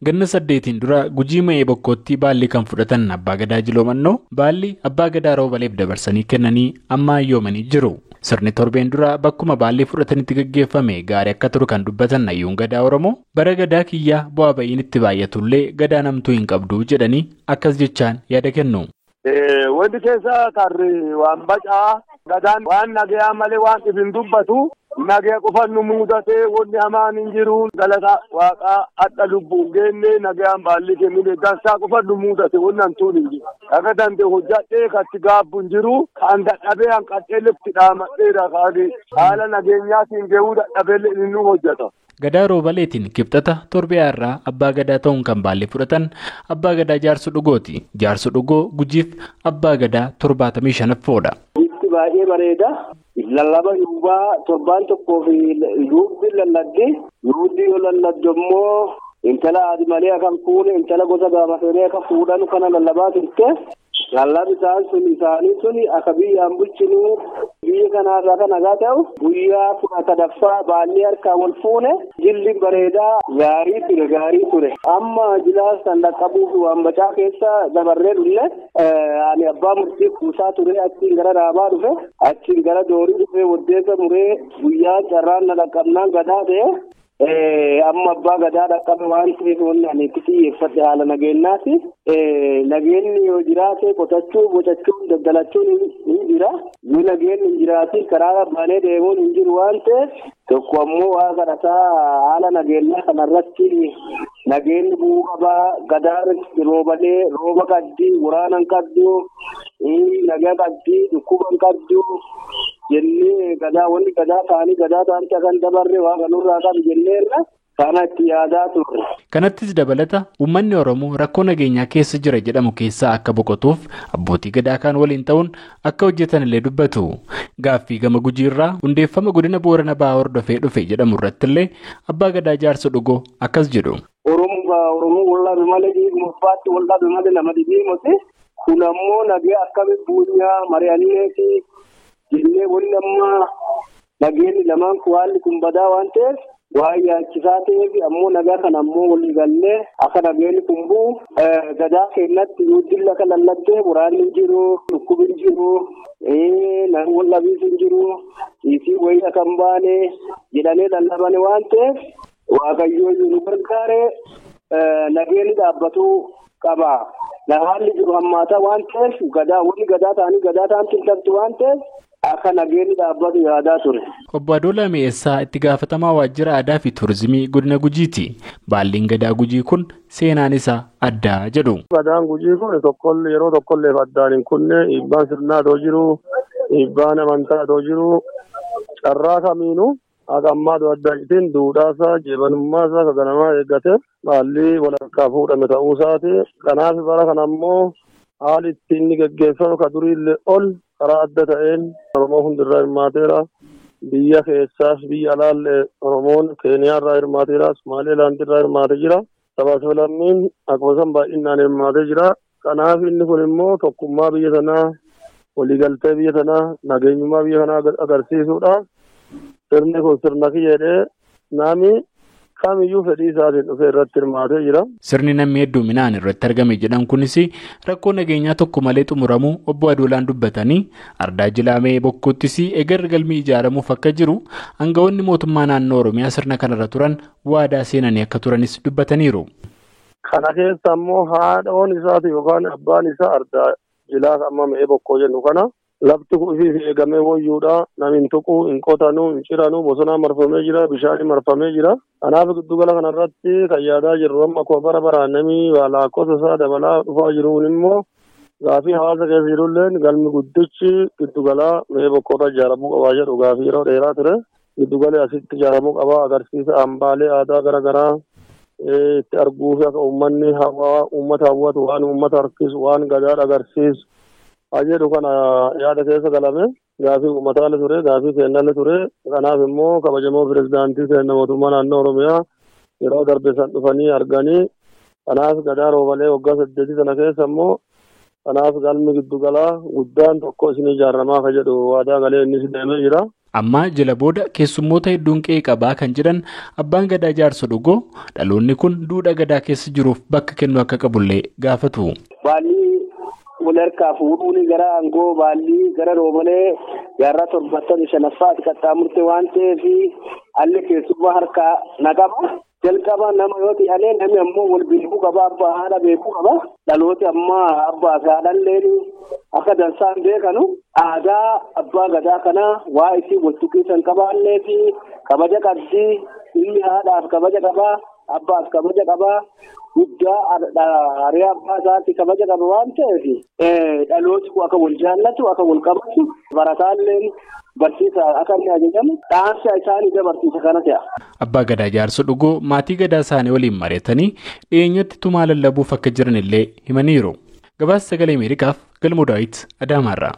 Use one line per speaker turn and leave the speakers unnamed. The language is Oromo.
Ganna 8 dura Gujii Ma'ee Bokkootti baalli kan fudhatan Abbaa Gadaa Jiloo Mannoo baalli Abbaa Gadaa Roobaleef dabarsanii kennanii amma hayyoomanii jiru. Sirni torbeen dura bakkuma baalli fudhatanitti gaggeeffame gaarii akka turu kan dubbatan hayyuun Gadaa Oromoo bara Gadaa kiyyaa bu'aa ba'iin itti baay'atullee gadaa namtuu hin qabdu jedhanii akkas jechaan yaada kennu.
Wanti keessa tarri waan bacaa gadaan waan nagayaa malee waan ifin dubbatu nagaya qofan nu mudatee wanni hamaan hin jiru galata waaqaa hadha lubbuun geenne nagayaan baalli kennine dansaa qofan nu mudate wanni hantuun hin jiru. Akka danda'e hojjadhee katti gaabbu hin jiru kan dadhabee hanqadhee itti dhaamadheera kaani haala nageenyaatiin gahuu dadhabee inni nu hojjeta.
Gadaa Roobaleetiin kibxata torbee irraa Abbaa Gadaa ta'uun kan baalli fudhatan Abbaa Gadaa Jaarsoo Dhugooti. Jaarsoo Dhugoo Gujiif Abbaa Gadaa 75ffaadha.
Bifti baay'ee bareeda. Lallaba yuubaa torbaan tokkoo fi yuubbi lalladdi. Yuubbi yoo lalladdu immoo intala adi malee akka fuune intala gosa gaama seenee akka fuudhan kana lallabaa turte. Lallabni isaan sun isaanii sun akka biyyaan bulchinuu biyya kanaarraa kan nagaa ta'u guyyaa 13ffaa baalli harkaan wal fuune jilli bareedaa gaarii ture gaarii ture. Amma jilaas kan dhaqqabuuf waan bacaa keessa dabarree dhufne ani abbaa murtii kuusaa ture achiin gara raabaa dhufe achiin gara doorii dhufe waddeessa muree guyyaa carraan na dhaqqabnaan gadaa ta'e. Amma abbaa gadaa dhaqqabe waan ta'eef wanni ani itti xiyyeeffadhe haala nageenyaati. Nageenyi yoo jiraate qotachuu, bocachuu, daldalachuun ni jira. Yoo nageenyi hin jiraatin karaa baanee deemuun hin jiru waan ta'eef tokko ammoo waa kadhataa haala nageenyaa kanarratti nageenyi bu'uu qabaa. Gadaa roobalee rooba qabdi, waraana hin qabdu, nagaa qabdi, dhukkuba hin qabdu. Jennee gadaa wanni gadaa ta'anii gadaa ta'anii kan dabarre waa kanurraa qabu jenneerra kanatti yaadaa turre.
Kanattis dabalata uummanni Oromoo rakkoo nageenyaa keessa jira jedhamu keessaa akka boqotuuf abbootii gadaa kaan waliin ta'uun akka hojjetan illee dubbatu. Gaaffii gama Gujiirraa hundeeffama godina Boorana Bahaa hordofee dhufe jedhamu irratti illee Abbaa Gadaa Jaarsoo Dhugoo akkas jedhu.
Oromoo wallaabe malee dhiigummaatti wallaabe malee nama dhibiimoti. Kun ammoo nagee akkami buunyaa mari'anneeti. Jennee wanni amma nageenyi lamaan haalli kun badaa waan ta'eef waan yaachisaa ta'eef ammoo nagaa kana ammoo walii gallee akka nageenyi kun bu'u gadaa keenyatti yuuddilla akka lallattee waraanni hin jiru, dhukkubi hin jiru, namni wal dhabiis hin jiru, isii wayii akka hin baane jedhanii lallabani waan ta'eef Waaqayyoo nu gargaaree nageenyi dhaabbatuu qaba. Haalli jiru hammaataa waan ta'eef gadaa wanni gadaa ta'anii gadaa ta'an tabtu waan ta'eef akka nageenyi dhaabbatu yaadaa ture.
Obbo Adoolaa Mi'eessaa itti gaafatamaa waajjira aadaa fi turizimii godina Gujiiti. Baalliin gadaa Gujii kun seenaan isaa addaa jedhu.
Gadaan Gujii kun tokkollee yeroo tokkolleef addaan hin kunne dhiibbaan sirnaa otoo jiru, dhiibbaan amantaa otoo jiru, carraa kamiinuu akka ammaa adda duudhaasaa jeebanummaasaa kan ganamaa eeggate baalli walakkaa fuudhame ta'uusaati. Kanaaf bara kana ammoo haalli ittiin inni geggeeffamu kan duriillee ol karaa adda ta'een Oromoo hundirraa hirmaateera. Biyya keessaas biyya alaallee Oromoon Keeniyaarraa hirmaateera, Somaalilaandirraa hirmaatee jira. Sabaa sablammiin akkuma san baay'inaan hirmaatee jira. Kanaaf inni kun immoo tokkummaa biyya sanaa, waliigaltee biyya sanaa, nageenyummaa biyya kanaa agarsiisuudha. Sirni kun sirna jedhee namni kamiyyuu fedhii isaatiin dhufee irratti hirmaatee jira.
Sirni namni hedduminaan irratti argame jedhan kunis rakkoo nageenyaa tokko malee xumuramuu obbo Adoolaan dubbatanii ardaa Jilaamee Bokkoottis eegarri galmi ijaaramuuf akka jiru aangawoonni mootummaa naannoo Oromiyaa sirna kanarra turan waadaa seenanii akka turanis dubbataniiru.
Kana keessa immoo haadhoon isaati yookaan abbaan isaa ardaa Jilaa amma Me'ee Bokkoo jennu kana. Lafti kun eegamee wayyuudha. Namni hin tuqu, hin qotanu, hin ciranu, bosonaan marfamee jira, bishaan marfamee jira. Kanaaf giddugala kanarratti kan yaadaa jirru amma akkuma bara baraan namni lakkoofsa isaa dabalaa dhufaa jiruun immoo gaafii hawaasa keessa jirulleen galmi guddichi giddugalaa Me'ee Bokkoorra ijaaramuu qabaa jedhu gaafii yeroo dheeraa ture. Giddugalee asitti ijaaramuu qabaa agarsiisa hambaalee aadaa garaagaraa itti arguuf akka uummanni uummata hawwatu waan uummata harkisu waan gadaa agarsiisu. Ajeedu kana yaada keessa galame gaafii uummataalee ture gaafii kennallee ture kanaaf immoo kabajamoo pirezidaantii keenya mootummaa naannoo Oromiyaa yeroo darbe san dhufanii arganii kanaaf gadaa roobalee waggaa 8 sana keessa immoo kanaaf galmi giddugalaa guddaan tokko isin ijaaramaa ka jedhu waadaa galee innis deemee jira.
Amma jila booda keessummoota hedduun qe'ee qabaa kan jedhan abbaan gadaa Jaarso Dhugoo dhaloonni kun duudhaa gadaa keessa jiruuf bakka kennu akka qabullee gaafatu.
Baallii wal harkaa fuudhuun gara aangoo baallii gara Roobalee jaarraa 75ffaatti qaxxaamurte waan ta'eef alli keessummaa harkaa na qaba. Jalqaba nama yoo ta'e namni ammoo wal beekuu qaba, abbaa haadha beekuu qaba. Dhalooti ammaa abbaa fi haadhalleen akka dansaan beekanu aadaa abbaa gadaa kanaa waa isii wal tuqiisan qabaannee fi kabaja qabdi. Inni haadhaaf kabaja qabaa, abbaaf kabaja qabaa, guddaa hariyaa abbaa isaatti kabaja qaba waan ta'eef dhalooti kun akka wal jaallatu, akka wal qabatu, barataalleen barsiisa akka inni ajajamu dhaansa isaanii dabarsiisa kana ta'a.
Abbaa Gadaa Jaarso Dhugoo maatii gadaa isaanii waliin mari'atanii dhiyeenyatti tumaa lallabuuf akka jiran illee himaniiru. Gabaasa Sagalee Ameerikaaf Galmoo Daawit Adaamaarraa.